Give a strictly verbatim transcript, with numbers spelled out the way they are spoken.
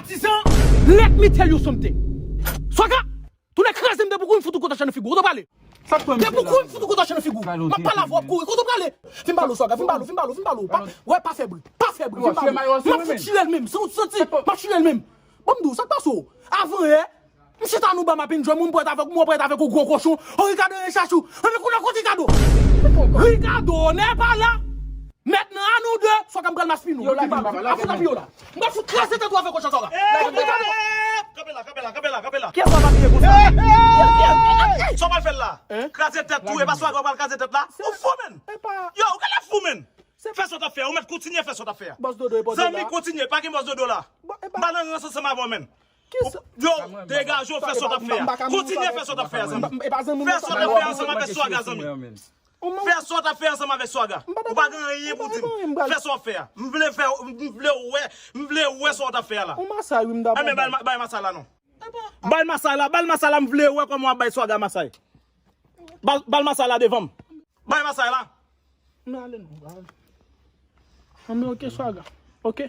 Dis an, let me tell you something. Swaga, tounen kraze m depi kou m fout ou kout a chè nan figi w. Kote w prale? Depi kou m fout ou kout a chè nan figi w. M ap pale avè w, w ap kouri. Kote w prale? Vin pale w, Swaga, vin pale w, vin pale w, vin pale w. Pa, wè, pa fè bri, pa fè bri, vin pale w. M ap fout chire l menm, san ou santi, m ap chire l menm. Bon, m di w, sa k pase w? Avan yè, m chita anba m ap enjoy, moun prèt avèk ou, mwen prèt avèk ou, gwo kochon. O, Ricardo, e chachou. Ann konnen kote Ricardo. Ricardo n'est pas là. Mèt nan a nou de, Swaga, m pral maspin ou. Yo la, m pral fout api yo la. M pral fout kraze tèt ou avèk kochon, Swaga. Kanpe la, kanpe la, kanpe la, kanpe la. Kiyès w ap apiye konsa? Sa w pral fè l la? Kraze tèt tou, e pa Swaga w pral kraze tèt la? Ou fou, menn. Yo, ou genlè fou, menn. Fè sa w t ap fè a, ou mèt kontinye fè sa w t ap fè a. Zanmi, kontinye, pa gen bòs dodo la. M pa nan rans ansanm avè w, menn. Yo, degaje w, fè sa w t ap fè a. Kontinye fè sa w t ap fè a, zanmi. Fè sa w t ap fè a ansanm avèk Swaga, zanmi. Fè sa w t ap fè ansanm avèk Swaga. Ou pa gen anyen pou di m. Fè sa w ap fè a. M vle fè, m vle wè, m vle wè sa w t ap fè a la. Anben, bay, bay masay la non. Bay masay la, bay masay la, m vle wè kòman w ap bay Swaga masay. Bay, bay masay la devan m. Bay masay la. M ale non, m ale. Anben, oke, Swaga. Oke.